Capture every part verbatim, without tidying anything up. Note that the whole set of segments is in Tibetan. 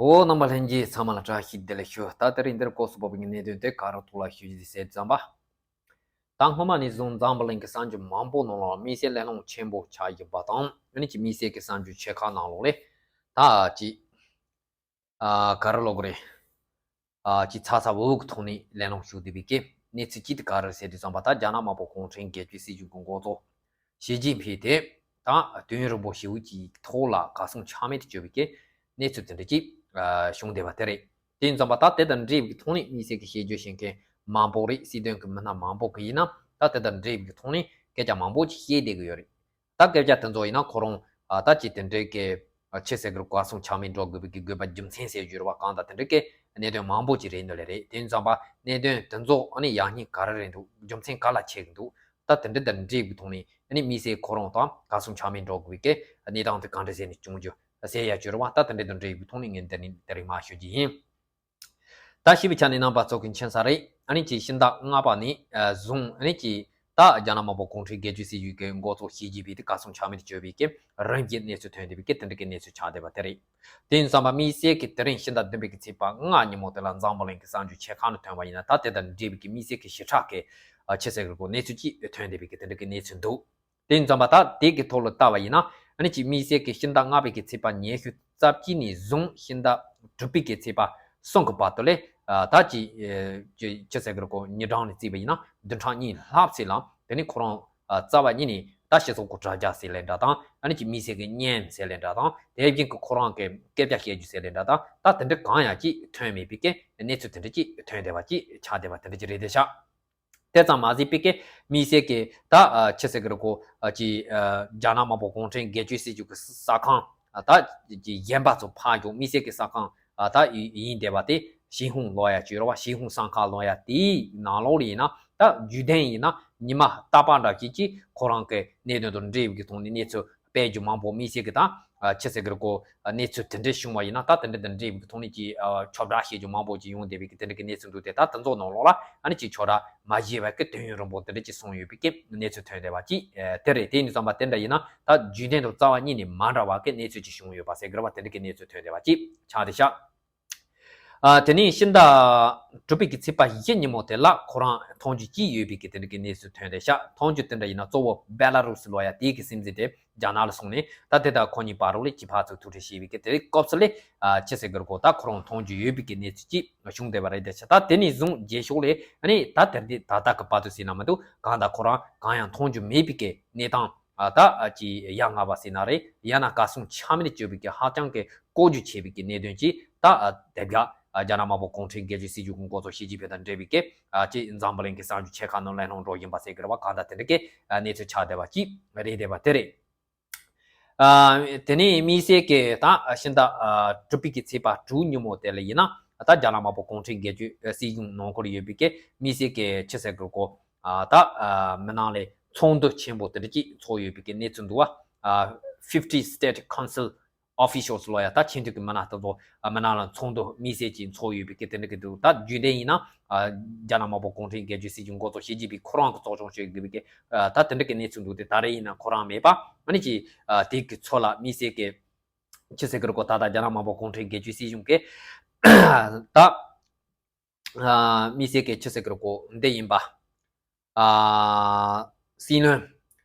ཨོ། རྣམ་པ་ལྷན་རྒྱས་ཚང་མ་ལ་བཀྲ་ཤིས་བདེ་ལེགས་ཞུ། ད་དེ་རིང་འདིར་སྐོར་སུ་བབས་པའི་གནད་དོན་དེ་ག་རེ་ཐོག་ལ་ཞུ་རྒྱུ་ཟེར་ཙམ་པ། ད་སྔོན་མ་ནས་བཟུང་འཛམ་བུ་གླིང་གི་ས་ཆ་མང་པོ་ནང་ལ་དམིགས་བསལ་གླེང་སློང་ཆེན་པོ་ཆགས་ཡོད་པ་དང་། ཨ་ནི་ཅིག་དམིགས་བསལ་གྱི་གསར་འགྱུར་ཆེ་ཁག་ནང་ལོགས་ལས་ད་ཅིག་ཨ་ག་རེ་ལབ་དགོས་རེད། ཨ་ཅིག་ཚ་ཚ་འུར་འུར་གྱི་ཐོག་ནས་གླེང་སློང་ཞུ་བསྡད་པའི་གི་གནས་ཚུལ་གཅིག་དེ་ག་རེ་ཟེར་དུས་ཙམ་པ། ད་རྒྱ་ནག་དམར་པོ་གུང་ཁྲན་སྒེར་གཅོད་སྲིད་གཞུང་གི་འགོ་གཙོ་ཞི་ཅིན་ཕིང་དེ་ད་དུས་ཡུན་རིང་པོ་ཞིག་གི་ཐོག་ལ་གར་སོང་ཆ་མེད་དུ་གྱུར་པའི་གི་གནས་ཚུལ་དེ་འདྲ་ཅིག་ཨ་བྱུང་བསྡད་པ་དེ་རེད། དེ་ཡིན་ཙམ་པ་ད་དེ་དང་འབྲེལ་བའི་གི་ཐོག་ནས་དམིགས་བསལ་གྱི་དཔྱད་བརྗོད་བྱེད་མཁན་མང་པོ་རེད། སྲིད་དོན་གྱི་མི་སྣ་མང་པོ་གི་ཡིན་ན་ད་དེ་དང་འབྲེལ་བའི་གི་ཐོག་ནས་སྐད་ཆ་མང་པོ་ཅིག་བཤད་བསྡད་ཀྱི་ཡོད་རེད། ད་སྐད་ཆ་དེ་ཚོ་ཡིན་ན་ཁོ་རང་ཨ་ད་ཅིག་དེ་འདྲའི་གི་ཨ་ཆི་ཟེར་གི་རེད། གར་སོང་ཆ་མེད་འགྲོ་དགོས་པའི་གི་དགོས་པ་རྒྱུ་མཚན་ཟེར་རྒྱུ་རེད་པ། གང་ལྟར་དེ་འདྲའི་གི་གནད་དོན་མང་པོ་ཅིག་རེད་འདོད་ལེ་རེད། དེ་ཡིན་ཙམ་པ་གནད་དོན་དེ་ཚོ་ཨ་ནི་ཡག་ཉེས་ག་རེ་རེད་འདུག་རྒྱུ་མཚན་ག་ལ་ཆགས་ཀྱི་འདུག་ད་དེ་འདྲ་དང་འབྲེལ་བའི་ཐོག་ནས་ཨ་ནི་དམིགས་བསལ་ཁོ་རང་དང་གར་སོང་ཆ་མེད་འགྲོ་དགོས་པའི་གི་གནས་སྟངས་དེ་ག་འདྲ་ཟེར་ནས་བྱུང་རྒྱུ་ཟེར་ཡག་རྒྱུ་རེད་པ། ད་དེ་འདྲ་དང་འབྲེལ་བའི་ཐོག་ནས་ངས་འདི་ནས་དེ་རིང་མར་ཞུ་རྒྱུ་ཡིན། ད་ཞུས་པའི་ཆ་ནས་རྣམ་པ་ཚོ་གི་མཁྱེན་གསལ་རེད། ཨ་ནི་ཅིག་ཕྱི་ཟླ་ལྔ་པ་ནས་ཨ་བཟུང་ཨ་ནི་ཅིག་ད་རྒྱ་ནག་དམར་པོ་གུང་ཁྲན་སྒེར་གཅོད་སྲིད་གཞུང་གི་འགོ་གཙོ་ཞི་ཅིན་ཕིང་དེ་གར་སོང་ཆ་མེད་དུ་གྱུར་པའི་གི་རིམ་གྱིས་གནས་ཚུལ་ཐོན་བསྡད་པའི་གི་དེ་འདྲ་གི་གནས་ཚུལ་ཆགས་བསྡད་པ་དེ་རེད། དེ་ཡིན་ཙམ་པ་དམིགས་བསལ་གྱི་དེ་རིང་ཕྱི་ཟླ་བདུན་པའི་གི་ཚེས་པ་ལྔ་ཉིན་མོ་དེ་ལ་འཛམ་བུ་གླིང་གི་གསར་འགྱུར་ཆེ་ཁག་ནས་ཐོན་པ་ཡིན་ན། ད་དེ་དང་འབྲེལ་བའི་གི་དམིགས་བསལ་གྱི་ཞེ་དྲག་གི་ཨ་ཆི་ཟེར་གི་རེད་གོ་གནས་ཚུལ་ཅིག་ཐོན་བསྡད་པའི་གི་དེ་འདྲ་གི་གནས་ཚུལ་འདུག་དེ་ཡིན་ཙམ་པ་ད་དེ་གི་ཐོག་ལ་ལྟ་བ་ཡིན་ན། ཨ་ནི་ཅིག་དམིགས་བསལ་གྱི་ཕྱི་ཟླ་ལྔ་པའི་གི་ཚེས་པ་ཉི་ཤུ་རྩ་གཅིག་ནས་བཟུང་ཕྱི་ཟླ་དྲུག་པའི་གི་ཚེས་པ་གསུམ་གི་བར་དུ་ལས་ཨ་ད་ཅིག་ཨ་ཅི་ཅི་ཟེར་གི་རེད་གོ་ཉིན་གྲངས་ནས་བརྩིས་པ་ཡིན་ན་བདུན་ཕྲག་གཉིས་ལྷག་ཙམ་ལ། དེ་ནི་ཁོ་རང་ཨ་རྩ་བ་ཉིད་ནས་ད་སྤྱི་ཚོགས་ཀྱི་དྲ་རྒྱ་ཟེར་ལེ་འདྲ་དང་། ཨ་ནི་ཅིག་དམིགས་བསལ་གྱི་བརྙན་ཟེར་ལེ་འདྲ་དང་། དེ་བཞིན་གྱི་ཁོ་རང་གི་སྐད་ཆ་བཤད་རྒྱུ་ཟེར་ལེ་འདྲ་དང་། ད་དེ་འདྲ་གང་ཡང་ཅིག་ཐོན་མེད་པའི་གི་གནས་ཚུལ་དེ་འདྲ་ཅིག་ཐོན་བསྡད་པ་ཅིག་ཆགས་བསྡད་པ་དེ་འདྲ་ཅིག་རེད་དེ་ཤག་དེ་ཙམ་མ་ཟད་པའི་གི་དམིགས་བསལ་གྱི་ད་ཨ་ཆི་ཟེར་གི་རེད་གོ་ཨ་ཅི་ཨ་རྒྱ་ནག་དམར་པོ་གུང་ཁྲན་སྒེར་གཅོད་སྲིད་གཞུང་གི་གསར་ཁང་ཨ་ད་ཅི་གཞན་པ་ཚོ་ཕར་ཞོག་དམིགས་བསལ་གྱི་གསར་ཁང་ཨ་ད་ཡིན་བསྡད་པ་དེ་ཞིན་ཧུང་ལབ་ཡག་ཅིག་ཡོད་རེད་པ། ཞིན་ཧུང་གསར་ཁང་ལབ་ཡག་དེའི་ནང་ལོགས་ལ་ཡིན་ན་ད་བརྒྱུད་ལྡན་ཡིན་ན་ཉི་མ་རྟག་པར་འདྲ་ཅིག་ཅིག་ཁོ་རང་གི་གནད་དོན་དང་འབྲེལ་བའི་གི་ཐོག་ནས་གནས་ཚུལ་སྤེལ་རྒྱུ་མང་པོ། དམིགས་བསལ་གྱི་ད་ཨ་ཆི་ཟེར་གི་རེད་གོ་གནས་ཚུལ་དེ་འདྲ་བྱུང་བ་ཡིན་ན། ད་དེ་འདྲ་དང་འབྲེལ་བའི་ཐོག་ནས་ཀྱི་ཨ་ཁྱབ་བསྒྲགས་བྱེད་རྒྱུ་མང་པོ་ཅིག་ཡོང་བསྡད་པའི་གི་དེ་འདྲ་གི་གནས་ཚུལ་འདུག་སྟེ། ད་དེ་ཚོ་ནང་ལོགས་ལ་ཨ་ནི་ཅིག་ཁྱབ་བསྒྲགས་མ་བྱས་པའི་གི་དུས་ཡུན་རིང་པོ་དེ་འདྲ་ཅིག་སོང་ཡོད་པའི་གི་གནས་ཚུལ་ཐོན་བསྡད་པ་ཅིག་ཨ་དེ་རེད། དེ་ཡིན་དུས་ཙམ་པ་དེ་འདྲ་ཡིན་ན་ད་རྒྱུན་ལྡན་དང་རྩ་བ་ཉིད་ནས་མ་འདྲ་བ་གི་གནས་ཚུལ་ཅིག་བྱུང་ཡོད་པ་ཟེར་གི་རེད་པ། དེ་འདྲ་གི་གནས་ཚུལ་ཐོན་བསྡད་པ་ཅིག་ཆགས་བསྡད་ཤག་ཨ་དེ་ནས་ཕྱི་ཟླ་དྲུག་པའི་གི་ཚེས་པ་བཞི་ཉིན་མོ་དེ་ལ་ཁོ་རང་མཐོང་རྒྱུ་ཅིག་ཡོད་པའི་གི་དེ་འདྲ་གི་གནས་ཚུལ་ཐོན་བསྡད་ཤག་མཐོང་རྒྱུ་དེ་འདྲ་ཡིན་ན་གཙོ་བོ་བེ་ལ་རུ་སི་ལབ་ཡག་དེའི་གི་སྲིད་འཛིན་དེ་རྒྱ་ནག་ལ་སོང་ནས། ད་དེ་ད་ཁོ་གཉིས་བར་རུ་ལས་ཅི་ཕར་ཚུར་ཐུག་འཕྲད་བྱས་པའི་གི་དེ་སྐབས་སུ་ལས་ཨ་ཆི་ཟེར་གི་རེད་གོ་ད་ཁོ་རང་མཐོང་རྒྱུ་ཡོད་པའི་གི་གནས་ཚུལ་ཅིག་བྱུང་བསྡད་པ་རེད་དེ་ཤག་ད་དེ་ནས་བཟུང་རྗེས་ཕྱོགས་ལས་ཨ་ནི་ད་དེར་དེ་ད་ལྟ་གི་བར་དུ་ཟེར་ན་མི་འདུག་གང་ལྟར་ཁོ་རང་གང་ཡང་མཐོང་རྒྱུ་མེད་པའི་གི་གནས་སྟངས། ཨ་ད་ཨ་ཅི་ཡ་ང་བ་ཟེར་ན་རེད། ཡང་ན་གར་སོང་ཆ་མེད་དུ་གྱུར་པའི་གི་ཧ་ཅང་གི་ལྐོག་གྱུར་ཆེ་བའི་གི་གནད་དོན་ཅིག་ད་ཨ་དེ་ག་ཨ་རྒྱ་ནག་དམར་པོ་གུང་ཁྲན་སྒེར་གཅོད་སྲིད་གཞུང་གི་འགོ་གཙོ་ཞི་ཅིན་ཕིང་དང་འབྲེལ་བའི་གི་ཨ་ཅི་འཛམ་བུ་གླིང་གི་གསར་འགྱུར་ཆེ་ཁག་ནང་གླེང་སློང་འགྲོ་བཞིན་པ་ཟེར་གི་རེད་པ། གང་ལྟར་དེ་འདྲ་གི་ཨ་གནས་ཚུལ་ཆགས་བསྡད་པ་ཅིག་རེད་བསྡད་པ་དེ་རེད། ཨ་དེ་ནས་དམིགས་བསལ་གྱི་ད་ཕྱི་ཟླ་ཨ་དྲུག་པའི་གི་ཚེས་པ་དྲུག་ཉིན་མོ་དེ་ལ་ཡིན་ན། ད་རྒྱ་ནག་དམར་པོ་གུང་ཁྲན་སྒེར་གཅོད་སྲིད་གཞུང་ནང་ཁུལ་ཡོད་པའི་གི་དམིགས་བསལ་གྱི་ཆི་ཟེར་གི་རེད་གོ་ཨ་ད་ཨ་མི་ནང་ལས་ཚོགས་འདུ་ཆེན་པོ་དེ་འདྲ་ཅིག་ཚོགས་ཡོད་པའི་གི་གནས་ཚུལ་འདུག་བ། ཨ་fifty State Council Officials ལབ་ཡག་ད་ཆེས་མཐོའི་གི་མི་སྣ་དེ་ཚོ་ཨ་མི་ནང་ལ་ཚོགས་འདུ་དམིགས་བསལ་ཅིག་ཚོགས་ཡོད་པའི་གི་དེ་འདྲ་གི་འདུག་ད་རྒྱུན་ལྡན་ཡིན་ན་ཨ་རྒྱ་ནག་དམར་པོ་གུང་ཁྲན་སྒེར་གཅོད་སྲིད་གཞུང་འགོ་གཙོ་ཞི་ཅིན་ཕིང་ཁོ་རང་གི་གཙོ་སྐྱོང་བྱེད་དགོས་པའི་གི་ཨ་ད་དེ་འདྲ་གི་གནས་ཚུལ་འདུག་སྟེ། ད་རེས་ཡིན་ན་ཁོ་རང་མེད་པ། ཨ་ནི་ཅིག་ཨ་དེ་གི་ཚོ་ལ་དམིགས་བསལ་གྱི་ཆི་ཟེར་གི་རེད་གོ་ད་ལྟ་རྒྱ་ནག་དམར་པོ་གུང་ཁྲན་སྒེར་གཅོད་སྲིད་གཞུང་གི་ད་ཨ་དམིགས་བསལ་གྱི་ཆི་ཟེར་གི་རེད་གོ་འདི་ཡིན་པ། ཨ་སྲིད་བློན་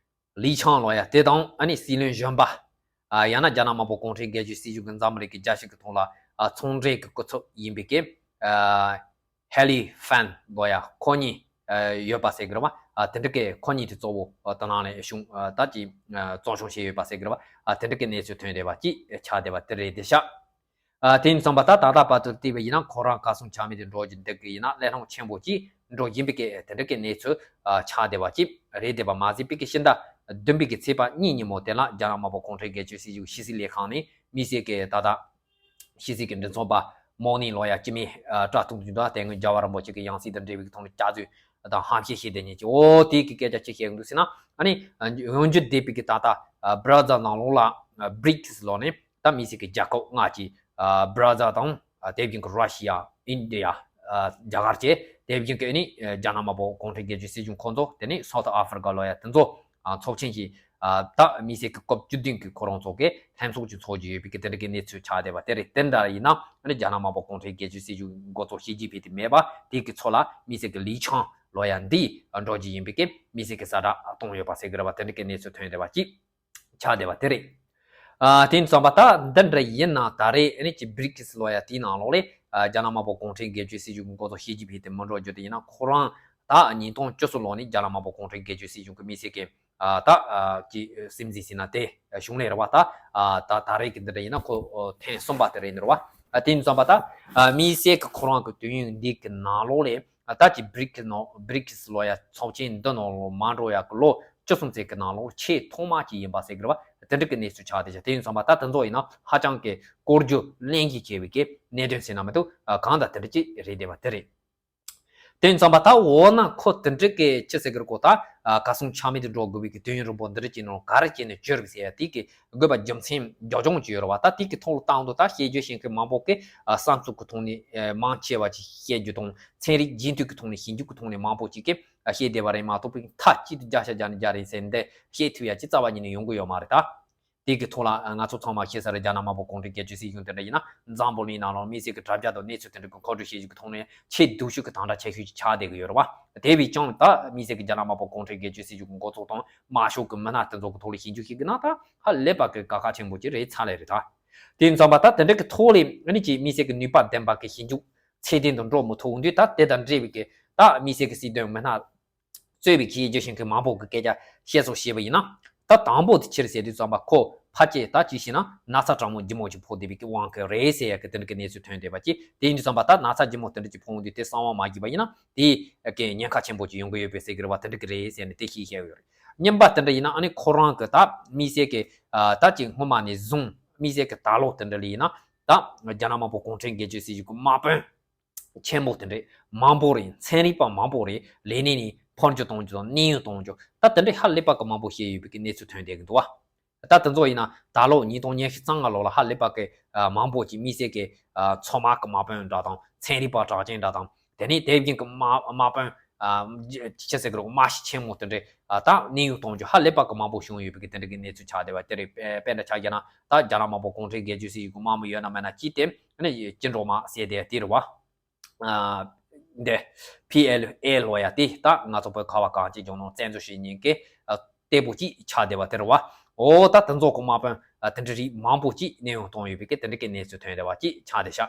ལི་ཆང་ལབ་ཡག་དེ་དང་། ཨ་ནི་སྲིད་བློན་གཞོན་པ། ཨ་ཡང་ན་རྒྱ་ནག་དམར་པོ་གུང་ཁྲན་སྒེར་གཅོད་སྲིད་གཞུང་གི་འཛམ་བུ་གླིང་གི་རྒྱལ་སྤྱི་གི་ཐོག་ལ་ཨ་ཚོང་འབྲེལ་གྱི་སྐུ་ཚབ་ཡིན་པའི་གི་ཨ་ཧེ་ལི་ཧྥན་ལབ་ཡག་ཁོ་གཉིས་ཨ་ཡོད་པ་ཟེར་གི་རེད་བ། ཨ་དེ་འདྲ་གི་ཁོ་གཉིས་དེ་གཙོ་བོ་ཨ་དེ་ནང་ལ་གཞུང་ཨ་ད་ཅིག་ཨ་གཙོ་སྐྱོང་བྱས་ཡོད་པ་ཟེར་གི་རེད་བ། ཨ་དེ་འདྲ་གི་གནས་ཚུལ་ཐོན་བསྡད་པ་ཅིག་ཆགས་བསྡད་པ་དེ་རེད་དེ་ཤག་ཨ་དེ་ཡིན་ཙང་པ་ད་ད་ལྟ་བར་དུ་བལྟས་པ་ཡིན་ན་ཁོ་རང་གར་སོང་ཆ་མེད་དུ་འགྲོ་བཞིན་འདུག་གི་ཡིན་ན་གླེང་སློང་ཆེན་པོ་ཅིག་འགྲོ་བཞིན་པའི་གི་དེ་འདྲ་གི་གནས་ཚུལ་ཨ་ཆགས་བསྡད་པ་ཅིག་རེད་བསྡད་པ་མ་ཟད་པའི་གི་ཕྱི་ཟླ་བདུན་པའི་གི་ཚེས་པ་གཉིས་ཉིན་མོ་དེ་ལ་རྒྱ་ནག་དམར་པོ་གུང་ཁྲན་སྒེར་གཅོད་སྲིད་གཞུང་ཕྱི་སྲིད་ལས་ཁང་ནས་དམིགས་བསལ་གི་ད་ལྟ་ཕྱི་སྲིད་ཀྱི་མགྲིན་ཚབ་པ་མོག་ནི་ལོ་ཡ་སྐྱེ་དམན་ཨ་དྲ་ཐུག་འདུག་དེ་སྔོན་རྒྱལ་བ་རིན་པོ་ཆེ་གི་ཡང་སྲིད་དང་འབྲེལ་བའི་གི་ཐོག་ནས་བསྐྱར་བཟོས་དང་ཧམ་བཤད་བྱས་བསྡད་མཁན་གྱི་འོ་དེ་གི་སྐད་ཆ་ཅིག་བཤད་ཀྱི་འདུག་ཟེར་ན། ཨ་ནི་ཡོང་རྒྱུ་བསྡད་པའི་གི་ད་ལྟ་ཨ་Brazil་ནང་ལོགས་ལ་ཨ་BRICS་ལབ་ནས་ད་དམིགས་བསལ་གྱི་རྒྱལ་ཁབ་ལྔ་ཅིག་ཨ་Brazil་དང་ཨ་དེ་བཞིན་གྱི་Russia། India། ཨ་རྒྱ་གར་བཅས། དེ་བཞིན་གྱི་ཨ་ནི་ཨ་རྒྱ་ནག་དམར་པོ་གུང་ཁྲན་སྒེར་གཅོད་སྲིད་གཞུང་ཁོང་ཚོ། དེ་ནས་South Africa་ལབ་ཡ་དེ་ཚོ་ཨ་ཚོགས་ཆེན་གྱི་ ད་མི་སེར་གྱི་སྐབས་བཅུ་བདུན་གྱི་ཁོ་རང་ཚོ་གི་ལྷན་ཚོགས་ཅིག་ཚོགས་ཀྱི་ཡོད་པའི་གི་དེ་འདྲ་གི་གནས་ཚུལ་ཆགས་བསྡད་པ་དེ་རེད། དེ་འདྲ་ཡིན་ན་ཨ་ནི་རྒྱ་ནག་དམར་པོ་གུང་ཁྲན་སྒེར་གཅོད་སྲིད་གཞུང་འགོ་གཙོ་ཞི་ཅིན་ཕིང་དེ་མེད་པ་དེ་གི་ཚོ་ལ་མི་སེར་གྱི་ལི་ཆང་ལོ་ཡ་འདི་འགྲོ་གི་ཡིན་པའི་གི་མི་སེར་གྱི་ས་བསྒྲགས་གཏོང་ཡོད་པ་ཟེར་གི་རེད་བ། དེ་འདྲ་གི་གནས་ཚུལ་ཐོན་བསྡད་པ་ཅིག་ཆགས་བསྡད་པ་དེ་རེད། ཨ་དེ་ཡིན་ཙང་པ་ད་འདི་འདྲ་ཡིན་ན་ད་རེས་ཨ་ནི་ཅི་བྷི་རི་ཀི་སི་ལོ་ཡ་དེའི་ནང་ལོགས་ལས་ཨ་རྒྱ་ནག་དམར་པོ་གུང་ཁྲན་སྒེར་གཅོད་སྲིད་གཞུང་གི་འགོ་གཙོ་ཞི་ཅིན་ཕིང་དེ་མི་འགྲོ་རྒྱུ་དེ་ཡིན་ན་ཁོ་རང་ད་ཉིས་སྟོང་བཅུ་གསུམ་ལོ་ནས་རྒྱ་ནག་དམར་པོ་གུང་ཁྲན་སྒེར་གཅོད་སྲིད་གཞུང་གི་མི་སེར་གི་ཨ་ད་ཨ་ཀྱི་སྲིད་འཛིན་ཟེར་ན་དེ་གཞུང་ལས་རེད་བ། ད་ཨ་ད་ད་རེས་ཀྱི་འདི་འདྲ་ཡིན་ན་ཁོ་ཨ་ཐེངས་གསུམ་པ་དེ་རེད་འདི་རེད་བ། ཨ་དེ་ཡིན་ཙང་པ་ད་ཨ་མི་སེར་གི་ཁོ་རང་གི་དུས་ཡུན་འདི་གི་ནང་ལོགས་ལས་ཨ་ད་ཀྱི་བྷི་རི་ཀི་ནང་བྷི་རི་ཀི་སི་ལོ་ཡ་ཚོགས་ཆེན་འདི་ནང་ལོགས་མ་འགྲོ་ཡ་གི་ལོ་བཅུ་གསུམ་ཙམ་གི་ནང་ལོགས་ཆེས་ཐོག་མ་ཅིག་ཡིན་པ་ཟེར་གི་རེད་བ། དེ་འདྲ་གི་གནས་ཚུལ་ཆགས་བསྡད་ཤག་དེ་ཡིན་ཙང་པ་ད་དེ་ཚོ་ཡིན་ན་ཧ་ཅང་གི་བཀོད་རྒྱུ་གླེང་གཞི་ཆེ་བའི་གི་གནད་དོན་ཟེར་ན་མི་འདུག་ཨ་གང་ལྟར་དེ་འདྲ་ཅིག་རེད་བསྡད་པ་དེ་རེད། དེ་ཡིན་ཙང་པ་ད་འོ་ན་ཁོ་དེ་འདྲ་གི་ཅི་ཟེར་གི་རེད་གོ། ད་ཨ་གར་སོང་ཆ་མེད་དུ་འགྲོ་དགོས་པའི་གི་དུས་ཡུན་རིང་པོ་འདི་འདྲ་ཅིག་ནང་ག་རེ་བྱས་ནས་བསྐྱུར་བ་ཟེར་ཡ་དེ་གི་དགོས་པ་རྒྱུ་མཚན་རྒྱབ་ལྗོངས་ཅིག་ཡོད་རེད་བ། ད་དེ་གི་ཐོག་ལ་བཏང་དུས་ད་བཤད་རྒྱུ་ཤེས་མཁན་མང་པོ་གི་ཨ་བསམ་ཚུལ་གི་ཐོག་ནས་ཨ་མང་ཆེ་བ་ཅིག་བཤད་རྒྱུ་དང་ཚན་རིག་རྒྱུན་མཐུད་ཀྱི་ཐོག་ནས་ཞིབ་འཇུག་གི་ཐོག་ནས་མང་པོ་ཅིག་གིས་ཨ་བཤད་བསྡད་པ་རེད་མ་གཏོགས་པའི་མཐའ་གཅིག་ཏུ་བརྒྱ་ཆ་བརྒྱ་ནས་བརྒྱ་རེད་ཟེར་འདི་བཤད་ཐུབ་ཡ་ཅིག་རྩ་བ་ཉིད་ནས་ཡོང་གི་ཡོད་མ་རེད་ད། དེ་གི་ཐོག་ལ་ང་ཚོ་ཚང་མ་ཤེས་ས་རེད། རྒྱ་ནག་དམར་པོ་གུང་ཁྲན་སྒེར་གཅོད་སྲིད་གཞུང་དེ་འདྲ་ཡིན་ན་འཛམ་བུ་གླིང་ནང་ལ་དམིགས་བསལ་གྱི་དྲ་རྒྱ་དང་གནས་ཚུལ་དེ་འདྲ་གི་མཁོ་སྤྲོད་བྱེད་རྒྱུ་གི་ཐོག་ནས་ཆེས་སྡུག་ཤོས་ཀྱི་དམ་དྲག་ཆེ་ཤོས་ཀྱི་ཆགས་བསྡད་ཀྱི་ཡོད་རེད་བ། དེ་བས་ཀྱང་ད་དམིགས་བསལ་གྱི་རྒྱ་ནག་དམར་པོ་གུང་ཁྲན་སྒེར་གཅོད་སྲིད་གཞུང་གི་འགོ་ཚུགས་དང་དམར་ཤོག་གི་མི་སྣ་དེ་ཚོ་གི་ཐོག་ལ་ཞིབ་འཇུག་བྱེད་ཀྱི་ན་ད་ཧ་ལས་པ་གི་དཀའ་ཁག་ཆེན་པོ་ཅིག་རེད་ཚར་ལེ་རེད་ད། དེ་ཡིན་ཙང་པ་ད་དེ་འདྲ་གི་ཐོག་ལས་ཨ་ནི་ཅིག་དམིགས་བསལ་གྱི་ནུས་པ་ལྡན་པ་གི་ཞིབ་འཇུག་ཚད་ལྡན་དུ་འགྲོ་མི་ཐུབ་དུས་ད་དེ་དང་འབྲེལ་བའི་གི་ད་དམིགས་བསལ་གྱི་སྲིད་དོན་མི་སྣ་གཙོས་པའི་གི་རྒྱུ་ཤེས་མཁན་མང་པོ་གི་སྐད་ཆ་བཤད་སོགས་བྱས་པ་ཡིན་ན། ད་དང་པོ་དེ་ཕྱིར་ཟེར་དུས་ཙམ་པ་ཁོ་ཕལ་ཆེར་ད་ཅི་ཞེ་ན་ན་ཚ་གྲང་མོ་ལྗིད་མོ་ཅིག་ཕོག་བསྡད་པའི་གི་དབང་གིས་རེད་ཟེར་ཡ་གི་དེ་འདྲ་གི་གནས་ཚུལ་ཐོན་བསྡད་པ་ཅིག་དེ་ཡིན་དུས་ཙམ་པ་ད་ན་ཚ་ལྗིད་མོ་དེ་འདྲ་ཅིག་ཕོག་འོང་དུས་དེ་གསང་བ་མ་བརྒྱབ་པ་ཡིན་ན་དེ་གི་ཉེན་ཁ་ཆེན་པོ་ཅིག་ཡོང་གི་ཡོད་པའི་ཟེར་གི་རེད་བ། དེ་འདྲ་གི་རེད་ཟེར་ནས་དེ་ཤེས་བཤད་ཡོད་རེད། གཉིས་པ་དེ་འདྲ་ཡིན་ན་ཨ་ནི་ཁོ་རང་གི་ད་དམིགས་བསལ་གི་ད་ཅིག་སྔོན་མ་ནས་བཟུང་དམིགས་བསལ་གི་ད་ལོ་དེ་འདྲ་ལ་ཡིན་ན་ད་རྒྱ་ནག་དམར་པོ་གུང་ཁྲན་སྒེར་གཅོད་སྲིད་གཞུང་གི་དམག་དཔོན་ཆེན་པོ་དེ་འདྲས་མང་པོ་རེད། ཚན་རིག་པ་མང་པོ་རེད། ལས་གནས་ནས་ཕར་འགྱུར་གཏོང་རྒྱུ་དང་གནས་དབྱུང་གཏོང་རྒྱུ་ད་དེ་འདྲས་ཧ་ལས་པ་གི་མང་པོ་བཤད་ཡོད་པའི་གི་གནས་ཚུལ་ཐོན་བསྡད་གི་འདུག་བ། ད་དེ་ཚོ་ཡིན་ན་ད་ལོ་ཉིས་སྟོང་ཉི་ཤུ་རྩ་ལྔ་ལོ་ལ་ཧ་ལས་པ་གི་མང་པོ་ཅིག་དམིགས་བསལ་གི་མཚོ་དམག་གི་དམག་དཔོན་འདྲ་དང་ཚན་རིག་པ་གྲགས་ཅན་འདྲ་དང་དེ་ནས་དེ་བཞིན་གི་དམག་དམག་དཔོན་ཅི་ཟེར་གི་རེད་དམག་ཤི་ཆེན་མོ་དེ་འདྲས་ད་གནས་དབྱུང་གཏོང་རྒྱུ་ཧ་ལས་པ་གི་མང་པོ་བྱུང་ཡོད་པའི་གི་དེ་འདྲ་གི་གནས་ཚུལ་ཆགས་བསྡད་པ་དེ་རེད། དཔེ་འདྲ་ཆ་བཞག་ན་ད་རྒྱ་ནག་དམར་པོ་གུང་ཁྲན་སྒེར་གཅོད་སྲིད་གཞུང་གི་དམག་མི་ཡོད་ན་མེད་ན་ཅི་སྟེ་ནི་ཅི་འགྲོ་མ་ཟེར་དེ་དེ་རེད་བ། འདི་ཕི་ཨེལ་ཨེ་ལོ་ཡ་དེ་ད་ང་ཚོ་བོད་ཁ་བ་གངས་ཅན་ལྗོངས་ནང་བཙན་འཛུལ་བྱེད་མཁན་གྱི་ལྟད་མོ་ཅིག་ཆགས་བསྡད་པ་དེ་རེད་བ། འོ་ད་དེ་ཚོ་གི་དམག་དཔོན་དེ་འདྲ་རིགས་མང་པོ་ཅིག་གནས་དབྱུང་གཏོང་ཡོད་པའི་གི་དེ་འདྲ་གི་གནས་ཚུལ་ཐོན་བསྡད་པ་ཅིག་ཆགས་བསྡད་ཤག་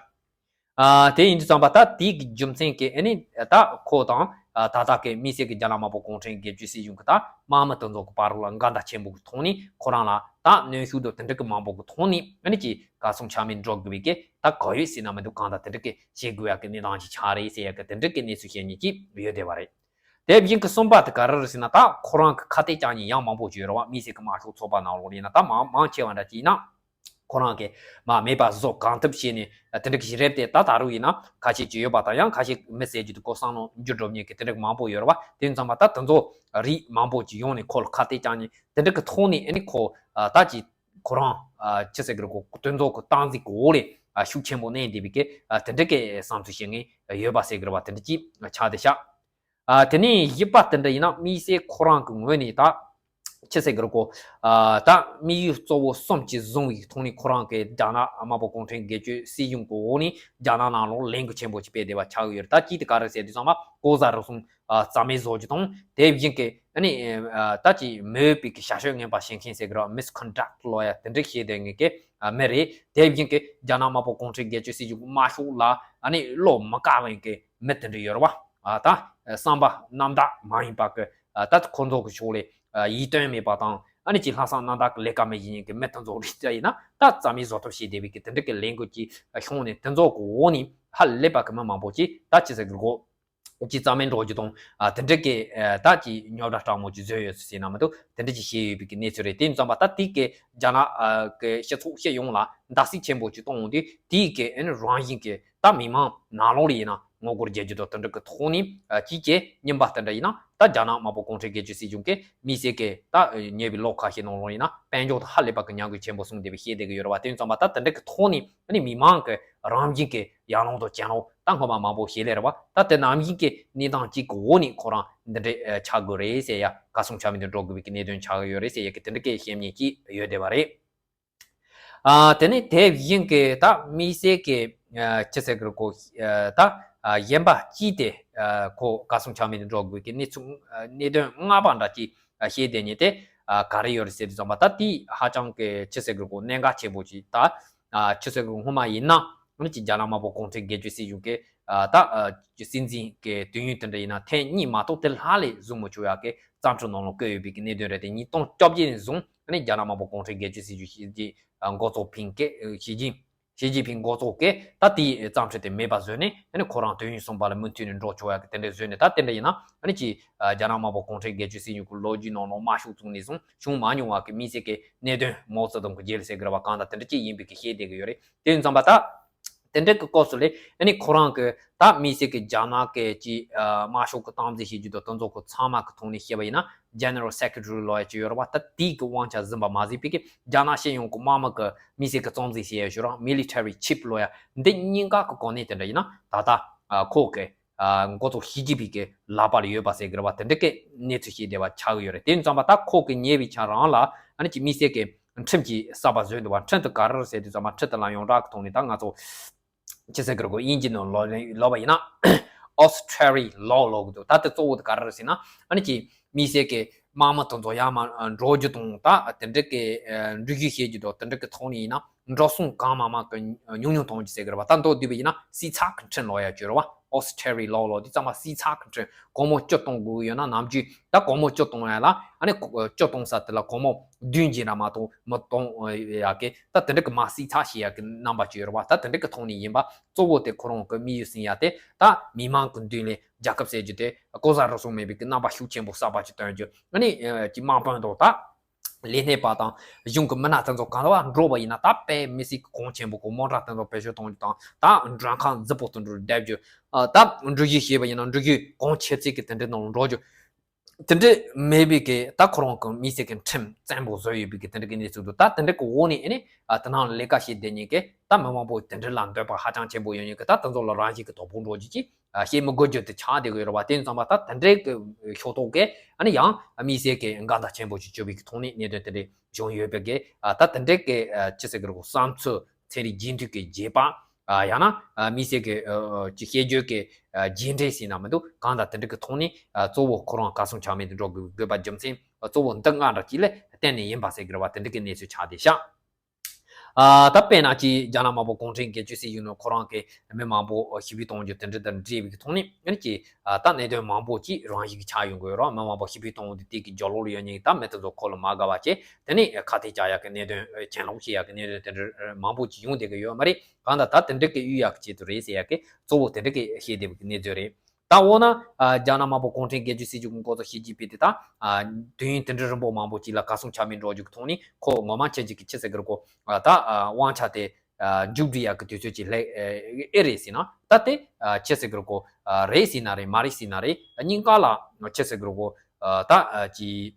ཨ་དེ་ཡིན་དུས་ཙམ་པ་ད་དེའི་གི་རྒྱུ་མཚན་གྱིས་ཨ་ནི་ད་ཁོ་དང་ཨ་ད་ལྟ་གི་དམིགས་བསལ་གྱི་རྒྱ་ནག་དམར་པོ་གུང་ཁྲན་སྒེར་གཅོད་སྲིད་གཞུང་གི་ད་དམག་མི་དེ་ཚོ་གི་བར་ལ་འགལ་ཟླ་ཆེན་པོ་གི་ཐོག་ནས་ཁོ་རང་ལ་ད་གནོན་ཤུགས་དང་དེ་འདྲ་གི་མང་པོ་གི་ཐོག་ནས་ཨ་ནི་ཅིག་གར་སོང་ཆ་མེད་འགྲོ་དགོས་པའི་གི་ད་ག་ཡོད་ཟེར་ན་མི་འདུག་གང་ལྟར་དེ་འདྲ་གི་བྱེད་དགོས་ཡ་གི་གནས་སྟངས་ཅིག་ཆགས་རེད་ཟེར་ཡ་གི་དེ་འདྲ་གི་གནས་ཚུལ་བཤད་མཁན་ཅིག་ཡོད་བསྡད་པ་རེད། དེ་བཞིན་གི་གསུམ་པ་དེ་ག་རེ་རེད་ཟེར་ན་ད་ཁོ་རང་གི་ཁ་གཏད་བཅག་མཁན་ཡང་མང་པོ་ཅིག་ཡོད་རེད་བ། དམིགས་བསལ་གི་དམར་ཤོག་ཚོགས་པ་ནང་ལོགས་ལ་ཡིན་ན་ད་མང་མང་ཆེ་བ་འདྲ་ཅིག་ཡིན་ན། ཁོ་རང་གིས་མ་མེད་པ་བཟོ་གང་ཐུབ་བྱས་ནས་དེ་འདྲ་གི་ཞིག་རེད་དེ། ད་ད་རུང་ཡིན་ན་ཁ་ཤས་ཅིག་ཡོད་པ་དང་ཡང་ཁ་ཤས་མི་ཟེར་རྒྱུ་དེ་ཁོ་བསམ་བློ་འགྱུར་འགྲོ་མཁན་གི་དེ་འདྲ་གི་མང་པོ་ཡོད་རེད་བ། དེ་ཡིན་ཙང་མ་ད་དེ་ཚོ་རིགས་མང་པོ་ཅིག་ཡོང་ནས་ཁོ་ལ་ཁ་གཏད་བཅག་ནས་དེ་འདྲ་གི་ཐོག་ནས་ཨ་ནི་ཁོ་ད་ཅིག་ཁོ་རང་ཅི་ཟེར་གི་རེད་གོ། དེ་ཚོ་གི་སྟངས་འཛིན་གི་འོག་ལས་ཤུགས་ཆེན་པོ་གནས་བསྡད་པའི་གི་དེ་འདྲ་གི་བསམ་ཚུལ་བཤད་མཁན་ཡོད་པ་ཟེར་གི་རེད་བ། དེ་འདྲ་ཅིག་ཆགས་བསྡད་ཤག་ཨ་དེ་ནས་བཞི་པ་དེ་འདྲ་ཡིན་ན་དམིགས་བསལ་ཁོ་རང་གི་ངོས་ནས་ད་ཅི་ཟེར་གི་རེད་གོ། ཨ་ད་དམིགས་ཡུལ་གཙོ་བོ་གསུམ་ཅིག་བཟུང་བའི་ཐོག་ནས་ཁོ་རང་གི་རྒྱ་ནག་དམར་པོ་གུང་ཁྲན་སྒེར་གཅོད་སྲིད་གཞུང་གི་འོག་ནས་རྒྱ་ནག་ནང་ལོགས་ལས་འགུལ་ཆེན་པོ་ཅིག་སྤེལ་བསྡད་པ་ཆགས་ཀྱི་ཡོད་རེད། ད་ཅིག་དེ་ག་རེ་ཟེར་དུས་ཙམ་པ་ལྐོག་ཟ་རུལ་སུངས་ཨ་རྩ་མེད་བཟོ་རྒྱུ་དང་དེ་བཞིན་གི་ཨ་ནི་ཨ་ད་ཅིག་མེད་པའི་གི་བྱ་སྤྱོད་ངན་པ་བྱེད་མཁན་ཟེར་གི་རེད། མིས་ཁོན་ཌག་ལོ་ཡ་དེ་འདྲ་བྱེད་བསྡད་མཁན་གི་ཨ་མི་རེད། དེ་བཞིན་གི་རྒྱ་ནག་དམར་པོ་གུང་ཁྲན་སྒེར་གཅོད་སྲིད་གཞུང་གི་དམར་ཤོག་ལ་ཨ་ནི་བློ་མི་དཀར་བའི་གི་མི་དེ་འདྲ་ཡོད་རེད་བ། ཨ་ད་བསམ་པ་རྣམ་དག་མ་ཡིན་པ་གི་ཨ་ད་ཁོ་ཚོ་གི་ཕྱོགས་ལས་ཨ་ཡིད་རྟོན་མེད་པ་དང་ཨ་ནི་ཅིག་ལྷག་བསམ་རྣམ་དག་གི་ལས་ཀ་མི་བྱེད་མཁན་གི་མི་དེ་ཚོ་རེད་ཡིན་ན་ད་རྩ་མེད་བཟོ་ཐབས་བྱེད་བསྡད་པའི་གི་དེ་འདྲ་གི་ལས་འགུལ་གྱི་ཤོང་ནས་དེ་ཚོ་གི་འོག་ནས་ཧ་ལས་པ་གི་མི་མང་པོ་ཅིག་ད་ཅི་ཟེར་གི་རེད་གོ། ཅིག་རྩ་མེད་འགྲོ་རྒྱུ་དང་ཨ་དེ་འདྲ་གི་ཨ་ད་ཅིག་རྙོག་དྲ་སྤྲང་མོ་ཅིག་བཟོས་ཡོད་ཟེར་ན་མི་འདུག་དེ་འདྲ་ཅིག་བྱས་ཡོད་པའི་གི་གནས་ཚུལ་རེད། དེ་ཡིན་ཙང་པ་ད་དེ་གི་རྒྱ་ནག་ཨ་གི་སྤྱི་ཚོགས་སྤྱི་ཡོངས་ལ་འདར་སིག་ཆེན་པོ་ཅིག་གཏོང་འོང་དུས་དེ་གི་ཨ་ནི་རང་བཞིན་གི་ད་མི་མང་ནང་ལོགས་ལ་ཡིན་ན་ངོ་རྒོལ་རྒྱག་རྒྱུ་དང་དེ་འདྲ་གི་ཐོག་ནས་ཨ་ཅིག་གི་གཉིས་པ་དེ་འདྲ་ཡིན་ན་ད་རྒྱ་ནག་དམར་པོ་གུང་ཁྲན་སྒེར་གཅོད་སྲིད་གཞུང་གི་དམིགས་བསལ་གི་ད་ཉེ་བའི་ལོ་ཁ་ཤས་ནང་ལོགས་ཡིན་ན་དཔལ་འབྱོར་དང་ཧ་ལས་པ་གི་མྱ་ངན་ཆེན་པོ་སོང་བསྡད་པའི་བཤད་བསྡད་གི་ཡོད་རེད་བ། དེ་ཡིན་ཙང་པ་ད་དེ་འདྲ་གི་ཐོག་ནས་ཨ་ནི་མི་མང་གི་རང་བཞིན་གི་ཡར་ལངས་དང་བྱེད་ལངས་ད་སྔོན་མ་མང་པོ་བྱས་ལེ་རེད་བ། ད་དེ་ནང་བཞིན་གྱི་གནས་སྟངས་གཅིག་གི་འོག་ནས་ཁོ་རང་ འདི་འདྲའི་ཆགས་དགོས་རེད་ཟེར་ཡ། གར་སོང་ཆ་མེད་དུ་འགྲོ་དགོས་པའི་གི་གནད་དོན་ཆགས་ཡོད་རེད་ཟེར་ཡ་གི་དེ་འདྲ་གི་བཤད་མཁན་ཅིག་ཡོད་བསྡད་པ་རེད། ཨ། དེ་ནས་དེ་བཞིན་གྱི་ད་དམིགས་བསལ་གྱི་ཨ། ཅི་ཟེར་གི་རེད་གོ་ཨ། ད་ཨ། གཞན་པ་གཅིག་དེ་ཨ། ཁོ་གར་སོང་ཆ་མེད་དུ་འགྲོ་དགོས་ཀྱི་གནས་ཚུལ་ཨ། གནད་དོན་ལྔ་པ་འདྲ་ཅིག་ཨ། བཤད་བསྡད་མཁན་དེ་ཨ། ག་རེ་ཡོད་རེད་ཟེར་དུས་ཙམ་པ། ད་དེ་ཧ་ཅང་གི་ཅི་ཟེར་གི་རེད་གོ་གནད་འགག་ཆེན་པོ་ཅིག་ད་ཨ། ཅི་ཟེར་གི་རེད། སྔོན་མ་ཡིན་ན་ཨ་ནི་ཅིག་རྒྱ་ནག་དམར་པོ་གུང་ཁྲན་སྒེར་གཅོད་སྲིད་གཞུང་གི་ཨ། ད་ཨ། སྲིད་འཛིན་གྱི་དུས་ཡུན་དེ་འདྲ་ཡིན་ན་ཐེངས་གཉིས་མ་གཏོགས་དེ་ལྷག་ལས་བཟོ་མི་ཆོག་ཡག་གི་བརྩམས་ཆོས་ནང་ལ་བཀོད་ཡོད་པའི་གི་གནད་དོན་རེད་དེ། ཉིས་སྟོང་བཅོ་བརྒྱད་ནས་བཟུང་ཨ་ནི་རྒྱ་ནག་དམར་པོ་གུང་ཁྲན་སྒེར་གཅོད་སྲིད་གཞུང་ཞི་ཅིན་འགོ་ཚུགས་ཕིང་གི་ཞི་ཅིན་ཞི་ཅིན་ཕིང་འགོ་ཚུགས་ཀྱིས་ད་དེའི་བརྩམས་ཆོས་དེ་མེད་པ་བཟོས་ནས་ཨ་ནི་ཁོ་རང་དུས་ཡུན་གསུམ་པ་ལ་མུ་མཐུད་ནས་འགྲོ་ཆོག་ཡག་གི་དེ་འདྲ་བཟོས་ནས། ད་དེ་འདྲ་ཡིན་ན་ཨ་ནི་ཅིག་རྒྱ་ནག་དམར་པོ་གུང་ཁྲན་སྒེར་གཅོད་སྲིད་གཞུང་གི་ལོ་རྒྱུས་ནང་ལ་དམར་ཤོག་བཙུགས་ནས་བཟུང་བྱུང་མ་མྱོང་བ་གི་དམིགས་བསལ་གྱི་གནད་དོན། མའོ་ཙེ་ཏུང་གི་རྗེས་ལ་ཟེར་གི་རེད་པ། གང་ལྟར་དེ་འདྲ་ཅིག་ཡིན་པའི་གི་བཤད་བསྡད་གི་ཡོད་རེད། དེ་ཡིན་ཙམ་པ་ད་དེ་འདྲ་གི་སྐབས་སུ་ལས་ཨ་ནི་ཁོ་རང་གི་ད་དམིགས་བསལ་གྱི་རྒྱ་ནག་གི་ཅིག་དམར་ཤོག་གི་སྟངས་འཛིན་བྱེད་རྒྱུ་དང་དེ་ཚོ་གི་ཚང་མ་གི་ཐོག་ནས་བཤད་པ་ཡིན་ན། General Secretary ལབ་ཡ་ཅིག་ཡོད་རེད་པ། ད་དེའི་གི་དབང་ཆ་འཛིན་པ་མ་ཟད་པའི་གི་རྒྱ་ནག་སྤྱི་ཡོངས་ཀྱི་དམག་མི་གི་དམིགས་བསལ་གྱི་རྩ་འཛིན་བྱེད་ཡ་ཞུ་རོགས། Military Chief ལབ་ཡ་འདི་གཉིས་ཀ་གི་གོ་གནས་དེ་འདྲ་ཡིན་ན་ད་ལྟ་ཨ། ཁོ་གི་ཨ། འགོ་ཚུགས་ཞི་ཅིན་ཕིང་གི་ལག་པ་ལ་ཡོད་པ་ཟེར་གི་རེད་པ། དེ་འདྲ་གི་གནས་ཚུལ་བཤད་བསྡད་པ་ཆགས་ཀྱི་ཡོད་རེད། དེ་ཡིན་ཙམ་པ་ད་ཁོ་གི་ཉེ་བའི་ཆ་རང་ལ་ཨ་ནི་ཅིག་དམིགས་བསལ་གྱི་ཁྲིམས་ཅིག་གསར་པ་བཟོས་འདུག་པ། ཁྲིམས་དེ་ག་རེ་རེད་ཟེར་དུས་ཙམ་པ། ཁྲིམས་དེ་ལ་ཡོངས་གྲགས་ཀྱི་ཐོག་ནས་ད་ང་ཚོ་ཅི་ཟེར་གི་རེད་གོ་དབྱིན་ཇི་ནང་ལོག་ལོག་པ་ཡིན་ན་Austerity Law ལབ་གི་འདུག་ད་དེ་གཙོ་བོ་དེ་ག་རེ་རེད་ཟེར་ན། ཨ་ནི་ཅིག་དམིགས་བསལ་གྱི་དམག་མི་དེ་ཚོ་ཡར་མར་འགྲོ་རྒྱུ་དང་། ད་དེ་འདྲ་གི་འགྲུལ་བཞུད་བྱེད་རྒྱུ་དང་དེ་འདྲ་གི་ཐོག་ནས་ཡིན་ན་འགྲོ་སོང་གང་མང་མང་གི་ཉུང་ཉུང་གཏོང་རྒྱུ་ཟེར་གི་རེད་པ། ད་མདོར་བསྡུས་པ་ཡིན་ན་བསྲི་ཚགས་ཀྱི་ཁྲིམས་ལབ་ཡ་ཅིག་ཡོད་རེད་པ། Austerity Law ལབ་དུས་ཙམ་པ་བསྲི་ཚགས་ཀྱི་ཁྲིམས། སྒོར་མོ་བཅུ་གཏོང་དགོས་ཡོད་ན་ནམ་རྒྱུན་ད་སྒོར་མོ་བཅུ་གཏོང་ཡ་ལ་ཨ་ནི་བཅུ་གཏོང་ས་དེ་ལ་སྒོར་མོ་བདུན་ཅིག་ར་མ་གཏོགས་མི་གཏོང་ཡ་གི། ད་དེ་འདྲ་གི་མར་བསྲི་ཚགས་བྱེད་ཡ་གི་རྣམ་པ་ཅིག་ཡོད་རེད་པ། ད་དེ་འདྲ་གི་ཐོག་ནས་ཡིན་པ། གཙོ་བོ་དེ་ཁོ་རང་གི་དམིགས་ཡུལ་ཟིན་ཡ་དེ་ད་མི་མང་གི་མདུན་ལ་རྒྱལ་ཁབ་ཟེར་རྒྱུ་དེ་གོ་ས་རུ་སོང་མེད་པའི་གི་རྣམ་པ་ཤུགས་ཆེན་པོ་གསར་པ་ཅིག་སྟོན་རྒྱུ། ཨ་ནི་ཅིག་དམག་དཔོན་དང་ད་ལས་སྣེ་པ་དང་གཞུང་གི་མི་སྣ་དེ་ཚོ་གང་ལ་བ་འགྲོ་བ་ཡིན་ན། ད་དཔེ་མི་སྲིད་གོང་ཆེན་པོ་གི་དམག་གྲ་དེ་ཚོ་བེད་སྤྱོད་གཏོང་རྒྱུ་དང་། ད་མགྲོན་ཁང་རྫིག་པོ་དེ་འདྲ་བསྡད་རྒྱུ། ཨ། ད་འགྲུལ་བཞུད་བྱས་པ་ཡིན་ན་འགྲུལ་བཞུད་གོང་ཆེ་ཚད་ཀྱི་དེ་འདྲའི་ནང་འགྲོ་རྒྱུ། དེ་འདྲ་མེད་པའི་གི་ད་ཁོ་རང་གི་དམིགས་བསལ་གྱི་ཁྲིམས་བཙན་པོ་བཟོས་ཡོད་པའི་གི་དེ་འདྲ་གི་གནས་ཚུལ་འདུག་ད་དེ་འདྲ་གི་འོག་ནས་ཨ་ནི་ཨ། དེ་ནང་ལས་ཀ་བྱེད་བསྡད་མཁན་གི་ད་མི་མང་པོ་དེ་འདྲ་ལ་འདོད་པ་ཧ་ཅང་ཆེན་པོ་ཡོད་མཁན་གི་ད་དེ་ཚོ་ལ་རང་བཞིན་གི་དོ་ཕོག་འགྲོ་རྒྱུ་ཅིག་ཨ། བྱེད་མི་དགོས་རྒྱུ་དེ་ཆགས་བསྡད་ཀྱི་ཡོད་རེད་པ། དེ་ཡིན་ཙང་མ་ད་དེ་འདྲའི་གི་ཕྱོགས་གཏོགས་གི་ཨ་ནི་ཡང་དམིགས་བསལ་གི་འགལ་ཟླ་ཆེན་པོ་ཞིག་བྱུང་བའི་གི་ཐོག་ནས་གནད་དོན་དེ་འདྲ་བྱུང་ཡོད་པའི་གི། ཨ། ད་དེ་འདྲའི་གི་ཨ། ཅི་ཟེར་གི་རེད་གོ་བསམ་ཚུལ་ཚན་རིག་རྒྱུན་མཐུད་ཀྱི་རྗེས་དཔག་ཨ། ཡང་ན་ཨ། དམིགས་བསལ་གི་ཨ། ཅིག་བཤད་རྒྱུ་གི་ཨ། རྗེས་འབྲས་ཟེར་ན་མི་འདུག་གང་ལྟར་དེ་འདྲ་གི་ཐོག་ནས་ཨ། གཙོ་བོ་ཁོ་རང་གར་སོང་ཆ་མེད་དུ་འགྲོ་དགོས་དགོས་པ་རྒྱུ་མཚན་གཙོ་བོ་འདི་ལྔ་འདྲ་ཅིག་ལ་བརྟེན་ནས་ཡིན་པ་ཟེར་གི་རེད་པ། དེ་འདྲ་གི་གནས་ཚུལ་ཆགས་བསྡད་ཤག་ཨ། ད་དཔེར་ན་ཅིག་རྒྱ་ནག་དམར་པོ་གུང་ཁྲན་སྒེར་གཅོད་སྲིད་གཞུང་ནང་ཁོ་རང་གི་མི་མང་པོ་ཞི་བདེ་གཏོང་རྒྱུ་དེ་འདྲ་དང་འབྲེལ་བའི་ཐོག་ནས་ཨ་ནི་ཅིག་ཨ། ད་གནད་དོན་མང་པོ་ཅིག་རང་བཞིན་གྱིས་ཆགས་ཡོང་གི་ཡོད་རེད། མི་མང་པོ་ཞི་བདེ་གཏོང་རྒྱུ་དེ་གི་རྒྱབ་ལོགས་ལ་ཡོད་མཁན་ད་མི་དེ་ཚོ་ཁོ་ལ་མ་དགའ་བ་བྱས། དེ་ནས་ཁ་གཏད་བཅག་ཡག་གི་གནད་དོན། གྱེན་ལོག་བྱེད་ཡག་གི་གནད་དོན་དེ་འདྲ་མང་པོ་ཅིག་ཡོང་བསྡད་ཀྱི་ཡོད་མ་རེད། གང་ལྟར་ད་དེ་འདྲ་གི་གཡུལ་ཡག་གི་ཆེད་དུ་རེད་ཟེར་ཡག་གི་གཙོ་བོ་དེ་འདྲ་གི་བཤད་བསྡད་པའི་གནས་ཚུལ་རེད། ད་འོ་ན་ཨ། རྒྱ་ནག་དམར་པོ་གུང་ཁྲན་སྒེར་གཅོད་སྲིད་གཞུང་གི་འགོ་གཙོ་ཞི་ཅིན་ཕིང་དེ་ད་ཨ། དུས་ཡུན་དེ་འདྲ་རིང་པོ་མང་པོ་ཅིག་ལ་གར་སོང་ཆ་མེད་འགྲོ་རྒྱུ་གི་ཐོག་ནས་ཁོ་ངོ་མ་ཁྱེད་ཅིག་གི་ཅི་ཟེར་གི་རེད་གོ་ཨ། ད་ཨ། དབང་ཆ་དེ་ཨ། མཇུག་སྒྲིལ་ཡག་གི་དུས་ཚོད་ཅིག་སླེབས་ཨེ་རེད་ཟེར་ན། ད་དེ་ཨ། ཅི་ཟེར་གི་རེད་གོ་ཨ། རེད་ཟེར་ན་རེད། མ་རེད་ཟེར་ན་རེད། གཉིས་ཀ་ལ་ཅི་ཟེར་གི་རེད་གོ་ཨ། ད་ཨ། ཅི།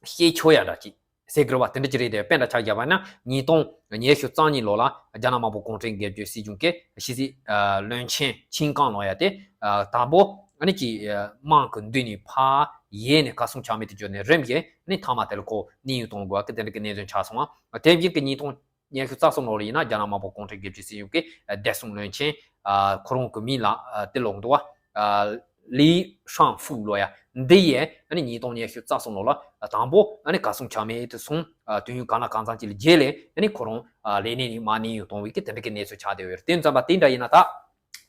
བཤད་ཆོག་ཡ་འདྲ་ཅིག་ཟེར་དགོས་པ་དེ་འདྲ་ཅིག་རེད་དེ། དཔེ་འདྲ་ཆ་བཞག་པ་ན་ཉིས་སྟོང་ཉི་ཤུ་རྩ་གཉིས་ལོ་ལ་རྒྱ་ནག་དམར་པོ་གུང་ཁྲན་སྒེར་གཅོད་སྲིད་གཞུང་གིས་ཕྱི་སྲིད་ཨ། བློན་ཆེན་ཆིན་ཀང་ལབ་ཡ་དེ་ཨ། དང་པོ་ཨ་ནི་ཅིག་ཨ། དམངས་ཀྱི་མདུན་ནས་ཕར་ཡལ་ནས་གར་སོང་ཆ་མེད་དུ་གྱུར་ནས་རིམ་བཞིན་ཨ་ནི་མཐའ་མ་དེ་ལ་ཁོ་གནས་དབྱུང་གཏོང་དགོས་པ་གི་དེ་འདྲ་གི་གནད་དོན་ཆགས་སོང་བ། དེ་བཞིན་གྱི་ཉིས་སྟོང་ཉི་ཤུ་རྩ་གསུམ་ལོ་ལ་ཡིན་ན་རྒྱ་ནག་དམར་པོ་གུང་ཁྲན་སྒེར་གཅོད་སྲིད་གཞུང་གི་བདེ་སྲུང་བློན་ཆེན་ཨ། ཁོ་རང་གི་མིང་ལ་ཨ། དེ་ལབ་འདུག་བ། ཨ། ལི་ཧྲང་ཧྥུའུ་ལབ་ཡ་འདི་ཡིས་ཨ་ནི་ཉིས་སྟོང་ཉི་ཤུ་རྩ་གསུམ་ལོ་ལ་དང་པོ་ཨ་ནི་གར་སོང་ཆ་མེད་དུ་སོང་། ཨ། དུས་ཡུན་གང་ལ་གང་འཚམ་ཅིག་ལ་རྗེས་ལ་ཨ་ནི་ཁོ་རང་ཨ། ལས་གནས་ནས་མར་གནས་དབྱུང་གཏོང་བའི་གི་དེ་འདྲ་གི་གནས་ཚུལ་ཆགས་བསྡད་ཡོད་རེད། དེ་ཙམ་པ་དེ་འདྲ་ཡིན་ན་ད།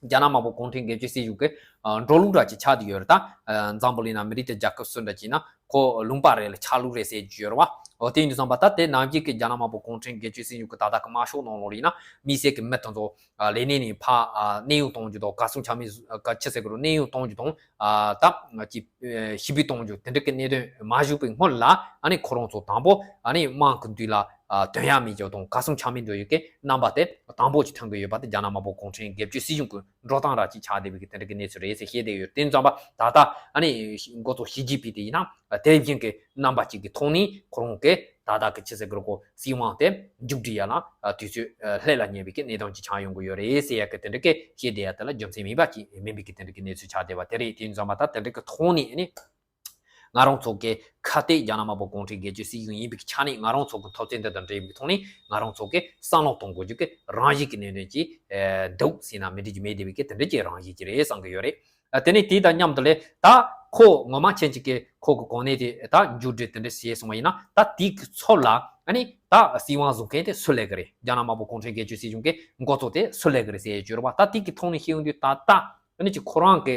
རྒྱ་ནག་དམར་པོ་གུང་ཁྲན་སྒེར་གཅོད་སྲིད་གཞུང་གི་ཨ། འགྲོ་ལུགས་འདྲ་ཅིག་ཆགས་བསྡད་ཡོད་རེད་ད། ཨ། འཛམ་བུ་གླིང་ན་མི་རིགས་དེ་རྒྱལ་ཁབ་སུ་འདྲ་ཅིག་ན་ཁོ་ལུང་པ་རེ་ལ་ཆ་ལུགས་རེ་ཟེར་རྒྱུ་ཡོད་རེད་བ། འོ་དེ་ཡིན་དུས་ཙམ་པ་ད་དེ་ནམ་རྒྱུན་གྱི་རྒྱ་ནག་དམར་པོ་གུང་ཁྲན་སྒེར་གཅོད་སྲིད་གཞུང་གི་ད་ལྟ་གི་དམར་ཤོག་ནང་ལོགས་ལ་ཡིན་ན་དམིགས་བསལ་གྱི་མི་དེ་ཚོ་ཨ། ལས་གནས་ནས་ཕར་ཨ། གནས་དབྱུང་གཏོང་རྒྱུ་དང་། གར་སོང་ཆ་མེད་ཨ། ག་ཅི་ཟེར་གི་རེད། གནས་དབྱུང་གཏོང་རྒྱུ་དང་། ཨ། ད་ཅིག་ཨ། ཞི་བདེ་གཏོང་རྒྱུ་དེ་འདྲ་གི་གནད་དོན་མ་བཞུགས་པའི་སྔོན་ལ་ཨ་ནི་ཁོ་རང་ཚོ་དང་པོ་ཨ་ནི་དམངས་ཀྱི་མདུན་ལ་ཨ། དོན་ཡག་མེད་རྒྱུ་དང་གར་སོང་ཆ་མེད་འགྲོ་ཡོད་ཀྱི་རྣམ་པ་དེ་དང་པོ་ཅིག་ཐོན་གི་ཡོད་པ་དེ་རྒྱ་ནག་དམར་པོ་གུང་ཁྲན་སྒེར་གཅོད་སྲིད་གཞུང་གི་འགྲོ་སྟངས་ར་ཅིག་ཆགས་བསྡད་པའི་གི་དེ་འདྲ་གི་གནས་ཚུལ་རེད་ཟེར་བཤད་བསྡད་ཡོད། དེ་ཙམ་པ་ད་ལྟ་ཨ་ནི་འགོ་གཙོ་ཞི་ཅིན་ཕིང་དེ་ཡིན་ན་དེ་བཞིན་གྱི་རྣམ་པ་ཅིག་གི་ཐོག་ནས་ཁོ་རང་གི་ ད་ལྟ་གི་ཆི་ཟེར་གི་རེད་གོ། སྲིད་དབང་དེ་མཇུག་སྒྲིལ་ཡ་ལ་དུས་ཚོད་ལྷོད་ལ་ཉེ་བའི་གི་གནས་སྟངས་ཅིག་ཆགས་ཡོང་གི་ཡོད་རེད་ཟེར་ཡ་གི་དེ་འདྲ་གི་བཤད་བསྡད་ཡ་དེ་ལ་རྒྱུ་མཚན་མེད་པ་ཅིག་མིན་པའི་གི་དེ་འདྲ་གི་གནས་ཚུལ་ཆགས་བསྡད་པ་དེ་རེད། དེ་ཙམ་པ་ད་དེ་འདྲ་གི་ཐོག་ནས་ཨ་ནི། ང་རང་ཚོ་གི་ཁ་གཏད་རྒྱ་ནག་དམར་པོ་གུང་ཁྲན་སྒེར་གཅོད་སྲིད་གཞུང་ཡིན་པའི་ཆ་ནས་ང་རང་ཚོ་གི་འཐབ་རྩོད་འདི་དང་འབྲེལ་བའི་ཐོག་ནས་ང་རང་ཚོ་གི་བསམ་བློ་གཏོང་དགོས་རྒྱུ་གི་རང་བཞིན་གྱི་གནད་དོན་ཅིག་འདུག་ཟེར་ན་མི་འགྲིག་རྒྱུ་མེད་བསྡད་པའི་གི་དེ་འདྲ་ཅིག་རང་བཞིན་ཅིག་རེད་བསམ་གི་ཡོད་རེད། དེ་ནས་དེ་དང་མཉམ་དུ་ལས་ད་ཁོ་ངོ་མ་མཁྱེན་ཅིག་གི་ཁོ་གི་གོ་གནས་དེ་ད་མཇུག་སྒྲིལ་དེ་འདྲ་བྱས་སོང་བ་ཡིན་ན། ད་དེ་གི་ཚབ་ལ་ཨ་ནི་ད་སྲིད་དབང་བཟུང་མཁན་དེ་སུ་ལས་གི་རེད། རྒྱ་ནག་དམར་པོ་གུང་ཁྲན་སྒེར་གཅོད་སྲིད་གཞུང་གི་འགོ་གཙོ་དེ་སུ་ལས་གི་རེད་ཟེར་ཡས་བཅོས་ར་བ། ད་དེ་གི་ཐོག་ནས་ཤེས་ཡོང་དུས་ད་ལྟ་ཨ་ནི་ཅིག་ཁོ་རང་གི་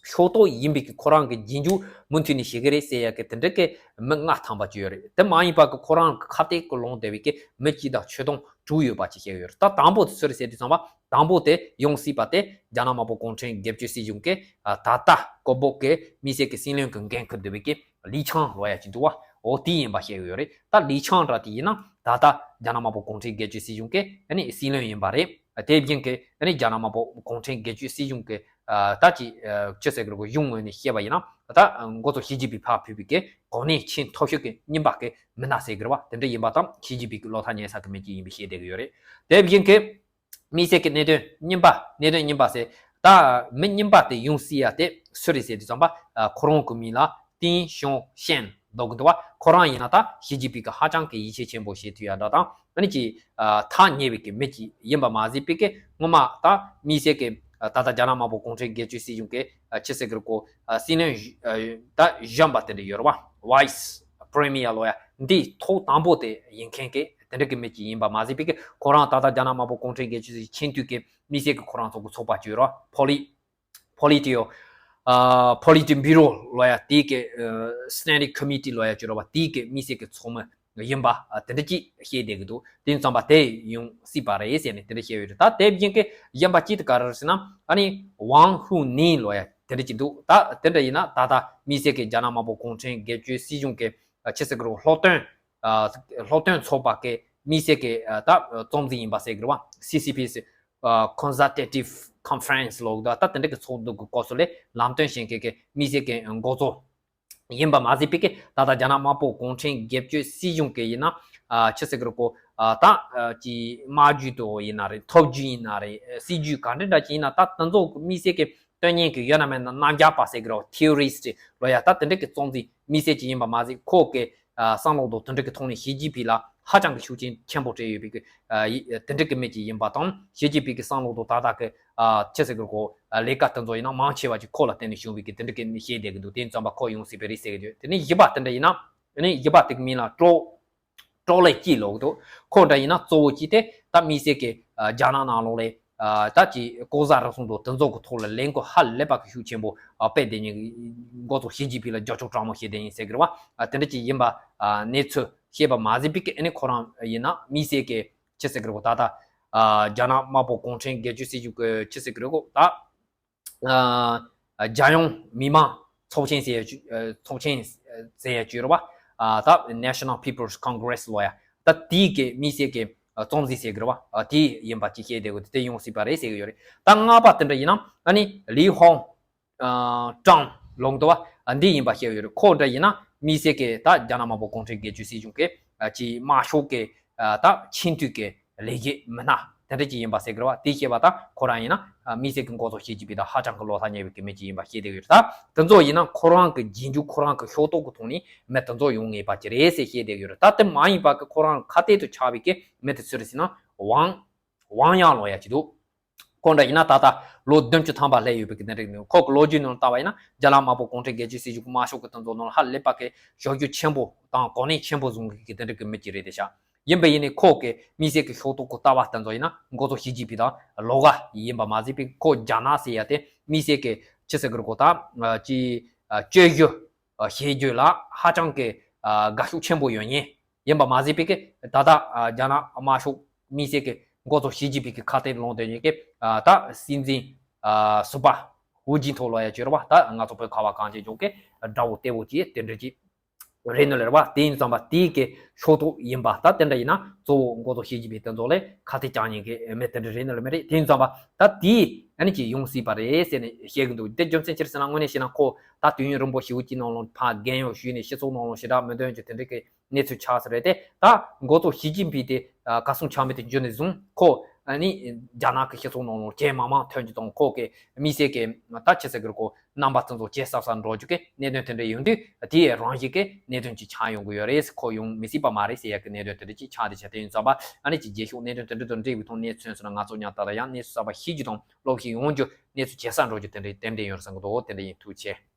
ཕྱོགས་གཏོགས་ཡིན་པའི་གི་ཁོ་རང་གི་རྗེས་འཇུག་མུ་མཐུད་ནས་བྱེད་གི་རེད་ཟེར་ཡ་གི་དེ་འདྲ་གི་མི་ལྔ་ཐམ་པ་ཅིག་ཡོད་རེད། དེ་མ་ཡིན་པ་གི་ཁོ་རང་གི་ཁ་གཏད་གི་ལངས་བསྡད་པའི་གི་མི་གཅིག་དང་ཆོད་སྟོང་དྲུག་ཡོད་པ་ཅིག་བཤད་ཡོད་རེད། ད་དང་པོ་དེ་སུ་རེད་ཟེར་དུས་ཙམ་པ་དང་པོ་དེ་ཡོང་སྲིད་པ་དེ་རྒྱ་ནག་དམར་པོ་གུང་ཁྲན་སྒེར་གཅོད་སྲིད་གཞུང་གི་ད་ལྟ་ཀོ་བོག་གི་དམིགས་བསལ་གི་སྲིད་བློན་གི་འགན་འཁུར་བསྡད་པའི་གི་ལི་ཆང་ལོ་ཡ་ཅིག་འདུག་བ། འོ་དེ་ཡིན་པ་བཤད་ཡོད་ཡོད་རེད། ད་ལི་ཆང་འདྲ་དེ་ཡིན་ན་ད་ལྟ་རྒྱ་ནག་དམར་པོ་གུང་ཁྲན་སྒེར་གཅོད་སྲིད་གཞུང་གི་ཨ་ནི་སྲིད་བློན་ཡིན་པ་རེད། དེ་བཞིན་གི་ཨ་ནི་རྒྱ་ནག་དམར་པོ་གུང་ཁྲན་སྒེར་གཅོད་སྲིད་གཞུང་གི་ད་ཅི་ཅི་ཟེར་གི་རེད་གོ། གཞུང་ངོས་ནས་བཤད་པ་ཡིན་ན་ད་འགོ་གཙོ་ཞི་ཅིན་ཕིང་ཕར་ཕུད་པའི་གི་གོ་གནས་ཆེས་མཐོ་ཤོས་ཀྱི་རྙིང་པ་གི་མི་སྣ་ཟེར་གི་རེད་བ། དེ་འདྲ་ཡིན་པ་དང་ཞི་ཅིན་ཕིང་གི་བློ་ཐག་ཉེ་ས་གི་མི་གཅིག་ཡིན་པའི་བཤད་བསྡད་གི་ཡོད་རེད། དེ་བཞིན་གི་དམིགས་བསལ་གྱི་གནད་དོན་རྙིང་པ། གནད་དོན་རྙིང་པ་ཟེར། ད་མི་རྙིང་པ་དེ་ཡོང་སྲིད་ཡ་དེ་སུ་རེད་ཟེར་དུས་ཙམ་པ་ཁོ་རང་གི་མིང་ལ་ཏིན་ཞོང་ཤན་འདོགས་གི་འདུག་བ། ཁོ་རང་ཡིན་ན་ད་ཞི་ཅིན་ཕིང་གི་ཧ་ཅང་གི་ཡིད་ཆེས་ཆེན་པོ་བྱེད་ཐུབ་ཡ་འདྲ་དང་ཨ་ནི་ཅིག་ཐག་ཉེ་བའི་གི་མི་ཅིག་ཡིན་པ་མ་ཟད་པའི་གི་སྔོན་མ་ད་དམིགས་བསལ་གྱི་ད་ལྟ་རྒྱ་ནག་དམར་པོ་གུང་ཁྲན་སྒེར་གཅོད་སྲིད་གཞུང་གི་ཆི་ཟེར་གི་རེད་གོ། སྲིད་བློན་ད་གཞོན་པ་དེ་འདྲ་ཡོད་རེད་བ། Vice Premier ལོ་ཡ་འདི་ཐོག་དང་པོ་དེ་ཡིན་མཁན་གི་དེ་འདྲ་གི་མི་ཅིག་ཡིན་པ་མ་ཟད་པའི་གི་ཁོ་རང་ད་ལྟ་རྒྱ་ནག་དམར་པོ་གུང་ཁྲན་སྒེར་གཅོད་སྲིད་གཞུང་ཆེས་མཐོའི་གི་དམིགས་བསལ་གི་ཁོ་རང་ཚོ་གི་ཚོགས་པ་ཅིག་ཡོད་རེད་བ། Poli- Politio- ཨ་Politburo ལོ་ཡ་དེའི་གི་Standing Committee ལོ་ཡ་ཅིག་ཡོད་རེད་བ། དེའི་གི་དམིགས་བསལ་གི་ཚོགས་མི་ཡིན་པ་དེ་འདྲ་ཅིག་བཤད་བསྡད་གི་འདུག་དེ་ཙམ་པ་དེ་ཡོང་སྲིད་པ་རེད་ཟེར་ནས་དེ་འདྲ་བཤད་ཡོད་རེད། ད་དེ་བཞིན་གི་གཞན་པ་ཅིག་དེ་ག་རེ་རེད་ཟེར་ན་ཨ་ནི་Wang Huning ལོ་ཡ་དེ་འདྲ་ཅིག་འདུག་ད་དེ་འདྲ་ཡིན་ན་ད་ལྟ་དམིགས་བསལ་གི་རྒྱ་ནག་དམར་པོ་གུང་ཁྲན་སྒེར་གཅོད་སྲིད་གཞུང་གི་ཆི་ཟེར་གི་རེད་སློབ་སྟོན་སློབ་སྟོན་ཚོགས་པ་གི་དམིགས་བསལ་གི་ད་གཙོ་འཛིན་ཡིན་པ་ཟེར་གི་རེད་བ། སི་སི་པི་སི་Consultative Conference ལོ་ད་ད་དེ་འདྲ་གི་ཚོགས་འདུ་གི་སྐབས་སུ་ལས་ལམ་སྟོན་བྱེད་མཁན་གི་དམིགས་བསལ་གི་འགོ་གཙོ་ཡིན་པ་མ་ཟད་པའི་གི་ད་ལྟ་རྒྱ་ནག་དམར་པོ་གུང་ཁྲན་སྒེར་གཅོད་སྲིད་གཞུང་གི་ཡིན་ན་ཆི་ཟེར་གི་རེད་གོ། ད་ཅི་དམག་ཇུས་དུ་ཡིན་ན་རེད། ཐབས་ཇུས་ཡིན་ན་རེད། སྲིད་ཇུས་ག་འདྲ་འདྲ་ཅིག་ཡིན་ན་ད་དེ་ཚོ་གི་དམིགས་བསལ་གི་སྟོན་མཁན་གི་ཡོད་ན་མེད་ན་རྣམ་རྒྱལ་པ་ཟེར་གི་རེད་བ། Theorist ལོ་ཡ་ད་དེ་འདྲ་གི་གཙོ་འཛིན་དམིགས་བསལ་ཅིག་ཡིན་པ་མ་ཟད་ཁོ་གི་བསམ་བློ་དང་དེ་འདྲ་གི་ཐོག་ནས་ཞི་ཅིན་ཕིང་ལ་ཧ་ཅང་གི་ཤུགས་རྐྱེན་ཆེན་པོ་སྤྲད་ཡོད་པའི་གི་དེ་འདྲ་གི་མི་ཅིག་ཡིན་པ་དང་ཞི་ཅིན་ཕིང་གི་བསམ་བློ་དང་ད་ལྟ་གི་ཆི་ཟེར་གི་རེད་གོ། ལས་ཀ་དེ་ཚོ་ཡིན་ན་མང་ཆེ་བ་ཅིག་ཁོ་ལ་བརྟེན་ནས་བྱུང་བའི་གི་དེ་འདྲ་གི་མི་བཤད་བསྡད་གི་འདུག་དེ་ཙམ་པ་ཁོ་ཡོང་སྲིད་པ་རེད་ཟེར་གི་འདུག་དེ་ནས་བཞི་པ་དེ་འདྲ་ཡིན་ན་ཨ་ནི་བཞི་པ་དེ་གི་མིང་ལ་ཀྲོ་ཀྲོ་ལེ་ཀི་ལོག་འདུག་ཁོ་འདྲ་ཡིན་ན་གཙོ་བོ་གཅིག་དེ་ད་དམིགས་བསལ་གྱི་རྒྱ་ནག་ནང་ལོགས་ལ་ད་ཅི་ལྐོག་ཟ་རུལ་སུངས་དང་དེ་ཚོ་གི་ཐོག་ལ་ལས་འགུལ་ཧ་ལས་པ་གི་ཤུགས་ཆེན་པོ་སྤེལ་བསྡད་མཁན་གི་འགོ་གཙོ་ཞི་ཅིན་ཕིང་ལ་རྒྱབ་སྐྱོར་དྲང་མོ་བྱེད་བསྡད་ཡིན་ཟེར་གི་རེད་བ། དེ་འདྲ་ཅིག་ཡིན་པ་གནས་ཚུལ་ཤེས་པ་མ་ཟད་པའི་གི་ཨ་ནི་ཁོ་རང་ཡིན་ན་དམིགས་བསལ་གྱི་ཆི་ཟེར་གི་རེད་གོ། ད་ལྟ་རྒྱ་ནག་དམར་པོ་གུང་ཁྲན་སྒེར་གཅོད་སྲིད་གཞུང་གི་ཆི་ཟེར་གི་རེད་གོ། ད་རྒྱལ་ཡོངས་མི་མང་ཚོགས་ཆེན་ཟེར་ཡ་ཚོགས་ཆེན་ཟེར་ཡ་ཅིག་ཡོད་རེད་བ། ད་National People's Congress ལོ་ཡ་ད་དེའི་གི་དམིགས་བསལ་གི་གཙོ་འཛིན་ཟེར་གི་རེད་བ། དེ་ཡིན་པ་ཅིག་བཤད་བསྡད་གི་དེ་ཡོང་སྲིད་པ་རེད་ཟེར་གི་ཡོད་རེད། ད་ལྔ་པ་དེ་འདྲ་ཡིན་ན་ཨ་ནི་ལི་ཧོང་ཀྲང་ལོག་འདུག་བ། འདི་ཡིན་པ་བཤད་ཡོད་རེད། ཁོ་འདྲ་ཡིན་ན་དམིགས་བསལ་གི་ད་རྒྱ་ནག་དམར་པོ་གུང་ཁྲན་སྒེར་གཅོད་སྲིད་གཞུང་གི་ཅིག་དམར་ཤོག་གི་ད་ཆེས་མཐོའི་གི་ལས་བྱེད་མི་སྣ་དེ་འདྲ་ཅིག་ཡིན་པ་ཟེར་གི་རེད་བ། དེ་བཤད་པ་ད་ཁོ་རང་ཡིན་ན་དམིགས་བསལ་གི་འགོ་གཙོ་ཞི་ཅིན་ཕིང་དང་ཧ་ཅང་གི་བློ་ཐག་ཉེ་བའི་གི་མི་ཅིག་ཡིན་པ་བཤད་བསྡད་ཡོད་རེད། ད་དེ་ཚོ་ཡིན་ན་ཁོ་རང་གི་རྗེས་འཇུག་ཁོ་རང་གི་ཕྱོགས་གཏོགས་གི་ཐོག་ནས་མི་དེ་ཚོ་ཡོང་ངེས་པ་ཅིག་རེད་ཟེར་བཤད་བསྡད་ཡོད་རེད། ད་དེ་མ་ཡིན་པ་གི་ཁོ་རང་ཁ་གཏད་དུ་ཆགས་པའི་གི་མི་དེ་སུ་རེད་ཟེར་ན་ཝང་ཝང་ཡང་ལོ་ཡ་ཅིག་འདུག་ཁོ་འདྲ་ཡིན་ན་ད་ལྟ་ལོ་བདུན་ཅུ་ཐམ་པ་སླེབས་ཡོད་པའི་གི་དེ་འདྲ་གི་མི་ཁོ་གི་ལོ་རྒྱུས་ནང་ལ་ལྟ་བ་ཡིན་ན་རྒྱ་ནག་དམར་པོ་གུང་ཁྲན་སྒེར་གཅོད་སྲིད་གཞུང་གི་དམར་ཤོག་གི་དེ་ཚོ་ནང་ལ་ཧ་ལས་པ་གི་ཞབས་ཞུ་ཆེན་པོ་དང་གོ་གནས་ཆེན་པོ་བཟུང་གི་གི་དེ་འདྲ་གི་མི་ཅིག་རེད་དེ་ཤག་ཡིན་པ་ཡིན་ནའི་ཁོ་གི་དམིགས་བསལ་གི་ཕྱོགས་གཏོགས་གི་ལྟ་བ་དེ་ཚོ་ཡིན་ན་འགོ་གཙོ་ཞི་ཅིན་ཕིང་དང་ལོགས་ཀ་ཡིན་པ་མ་ཟད་པའི་ཁོ་རྒྱ་ནག་ཟེར་ཡ་དེ་དམིགས་བསལ་གི་ཅི་ཟེར་གི་རེད་གོ། ད་ཅི་སྤྱོད་རྒྱུ་བྱེད་རྒྱུ་ལ་ཧ་ཅང་གི་དགའ་ཤུགས་ཆེན་པོ་ཡོད་མཁན། ཡིན་པ་མ་ཟད་པའི་གི་ད་ལྟ་རྒྱ་ནག་དམར་ཤོག་དམིགས་བསལ་གི་འགོ་གཙོ་ཞི་ཅིན་ཕིང་གི་ཁ་གཏད་ལངས་དོན་ཡོད་གི་ད་སྲིད་འཛིན་ཟུར་པ་ཧུའུ་ཅིན་ཐའོ་ལོ་ཡ་ཅིག་ཡོད་རེད་བ། ད་ང་ཚོ་བོད་ཁ་བ་གངས་ཅན་ལྗོངས་གི་དགྲ་བོ་གཏེ་བོ་ཅིག་དེ་འདྲ་ཅིག་རེད་ནོ་ལེ་རེད་བ། དེ་ཡིན་ཙམ་པ་དེའི་གི་ཕྱོགས་གཏོགས་ཡིན་པ། ད་དེ་འདྲ་ཡིན་ན་གཙོ་བོ་འགོ་ཐོག་ཞི་ཅིན་ཕིང་དེ་ཚོ་ལས་ཁ་གཏད་བཅག་མཁན་གི་མི་དེ་འདྲ་རེད་ནོ་ལེ་མ་རེད། དེ་ཡིན་ཙམ་པ་ད་དེ་ཨ་ནི་ཅིག་ཡོང་སྲིད་པ་རེད་ཟེར་ནས་བཤད་གི་འདུག་དེ་རྒྱུ་མཚན་ཅི་རེད་ཟེར་ན། དངོས་གནས་བཤད་ན་ཁོ་ད་དུས་ཡུན་རིང་པོ་ཞེ་པོ་ཅིག་ནང་ལོགས་ཕར་རྒན་གཡོག་ཞུས་ནས་སྤྱི་ཚོགས་ནང་ལོགས་ཞེ་དྲག་མི་འདོན་རྒྱུ་དེ་འདྲ་གི་གནས་ཚུལ་ཆགས་ས་རེད་དེ། ད་འགོ་ཐོག་ཞི་ཅིན་ཕིང་དེ་ག་སོང་ཆགས་མེད་དུ་འགྱུར་ནས་བཟུང་ཁོ་ཨ་ནི་རྒྱ་ནག་གི་སྤྱི་ཚོགས་ནང་ལོགས་གྲས་མང་མང་ཐོན་རྒྱུ་དང་། ཁོ་གི་དམིགས་བསལ་གི་ད་ཆི་ཟེར་གི་རེད། ཁོ་རྣམ་པ་ཚོ་ཚོ་གྲས་གསར་གསར་འགྲོ་རྒྱུ་གི་གནད་དོན་དེ་འདྲ་ཡོང་དུས། དེའི་རང་བཞིན་གི་གནད་དོན་ཅིག་ཆགས་ཡོང་གི་ཡོད་རེད། ཁོ་ཡོང་མི་སྲིད་པ་མ་རེད་ཟེར་ཡག་གི་གནད་དོན་དེ་འདྲ་ཅིག་ཆགས་བསྡད་ཤག་དེ་ཡིན་ཙམ་པ་ཨ་ནི་ཅིག་རྗེས་ཕྱོགས་གནད་དོན་དེ་འདྲ་དང་འབྲེལ་བའི་ཐོག་གནས་ཚུལ་སོང་ན། ང་ཚོ་ཉག་ཏག་ཏག་ཡང་གནས་ཚུལ་གསར་པ་ཤེས་རྒྱུ་དང་སློབ་གཞི་ཡོང་རྒྱུ། གནས་ཚུལ་ཇེ་གསར་འགྲོ་རྒྱུ་དེ་འདྲ་ཏན་ཏན་ཡོད་རེད་བསམ་གི་འདུག་དེ་འདྲ་ཡིན། ཐུགས་རྗེ་ཆེ།